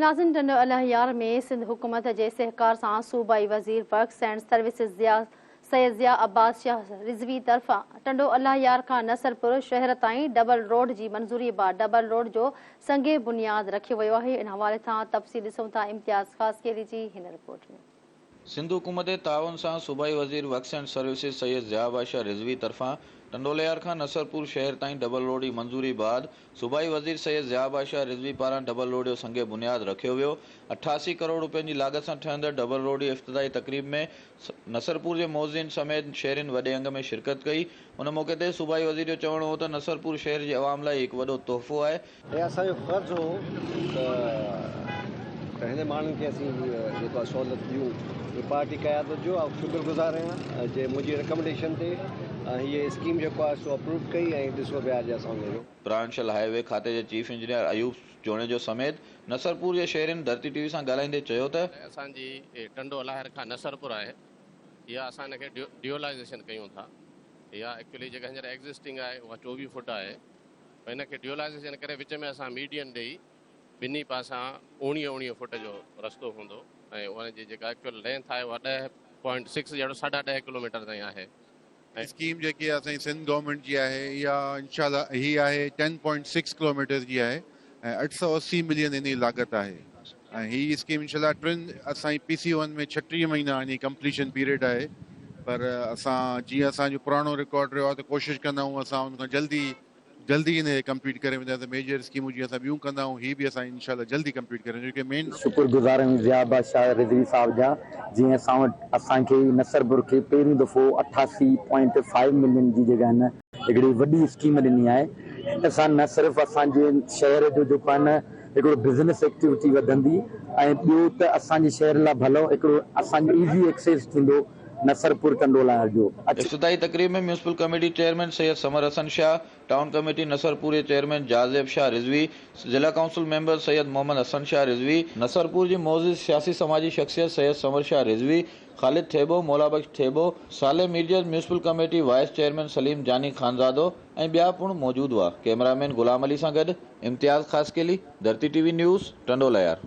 ناظرين ٽنڊو الهيار ۾ سنڌ حڪومت جي سهڪار سان صوبائي وزير works and services Zia Syed Zia Abbas Shah Rizvi طرفان ٽنڊو الهيار کان نصرپور شهر تائين ڊبل روڊ جي منظوري بعد ڊبل روڊ جو سنگ بنياد رکيو ويو آهي ان حوالي سان تفصيل ڏسون ٿا امتياز خاصخيلي جي هن رپورٽ ۾. سنڌ حڪومت جي تعاون سان صوبائي وزير works and services Syed Zia Abbas Shah Rizvi طرفان ٽنڊولهيار کان نصرپور شهر تائين ڊبل روڊ جي منظوري بعد صوبائي وزير سيد ضياء بادشاهه رضوي پاران ڊبل روڊ جو سنگ بنياد رکيو ويو. 88 ڪروڙ روپين جي لاڳت سان ٺهندڙ ڊبل روڊ جي افتتاحي تقريب ۾ نصرپور جي معززين سميت شهرين وڏي انگ ۾ شرڪت ڪئي. ان موقعي تي صوبائي وزير جو چوڻ هو ته نصرپور شهر جي عوام لاء هي هڪ وڏو تحفو آهي. هي اسان جو فرض هو ته هن ماڻهن کي اسين هيء جيڪو آهي سهولت ڏيون. هي پارٽي قيادت جو آئون شڪر گذار آهيان جنهن منهنجي رڪمنڊيشن تي هيء اسڪيم جيڪو آهي سو اپروو ڪئي ۽ ڏسو پيا اڄ اسان ان جو. پراونشل هاء وي کاتي جي چيف انجنيئر ايوب جوڻيجو سميت نصرپور جي شهرين ڌرتي ٽي وي سان ڳالهائيندي چيو ته. اسان جي ٽنڊو الاهر کان نصرپور آهي اها اسان ان کي ڊيولائيزيشن ڪيون ٿا اها ايڪچولي جيڪا هينئر ايگزسٽنگ آهي اها 24 فوٽ آهي پر ان کي ڊيولائيزيشن ڪري وچ ۾ اسان ميڊين ڏئي ٻنهي پاسان اوڻيهه اوڻيهه فوٽ جو رستو هوندو ۽ ان جي جيڪا ايڪچوئل لينٿ آهي اها 10 پوائنٽ سڪس جهڙو ساڍا ڏهه ڪلوميٽر تائين آهي. ۽ اسڪيم جيڪي اسان جي سنڌ گورنمينٽ جي آهي اها انشاء الله هي آهي 10.6 ڪلوميٽرز جي آهي ۽ 880 ملين ان جي لاڳت آهي ۽ هي اسڪيم انشاء الله ٽن اسان جي پي سي ون ۾ 36 مهينا ان جي ڪمپليشن پيريڊ آهي پر اسان جيئن اسان جو پراڻو رڪارڊ رهيو آهي ته ڪوشش ڪندا آهيون اسان ان کان جلدي جلدي ان کي ڪمپليٽ ڪري وينداسين ميجر اسڪيمون جيئن اسان ٻيون ڪندا آهيون هي به اسان انشاء الله جلدي ڪمپليٽ ڪري وينداسين جيڪي مين شڪر گذار آهيون ضياء بادشاهه رضوي صاحب جا جنهن اسان وٽ اسان کي نصرپور کي پهريون دفعو 88 پوائنٽ فائيو ملين جي جيڪا هن هڪڙي وڏي اسڪيم ڏني آهي ان سان نه صرف اسان جي شهر جو جيڪو آهي نه هڪڙو بزنس ايڪٽيوٽي وڌندي ۽ ٻيو ته اسان جي شهر لاء ڀلو هڪڙو اسان جو ايزي ايڪسيس ٿيندو نصرپور ٽنڊولاهر جو اچ. افتتاحي تقريب ۾ municipal committee chairman Syed Samar Hassan Shah, town committee Nasarpur جي چيئرمين جاذيب شاهه رضوي، ضلع ڪائونسل ميمبر سيد محمد حسن شاهه رضوي، نصرپور جي معزز سياسي سماجي شخصيت سيد ثمر Shah Rizvi, Khalid Thebo, Maula Bakhsh Thebo, Saleh Mirjat, municipal committee vice chairman Saleem Jani Khanzado ۽ ٻيا پڻ موجود هئا. ڪئميرا مين غلام علي سان گڏ Imtiaz Khaskheli, Dharti T V news, Tando Allahyar.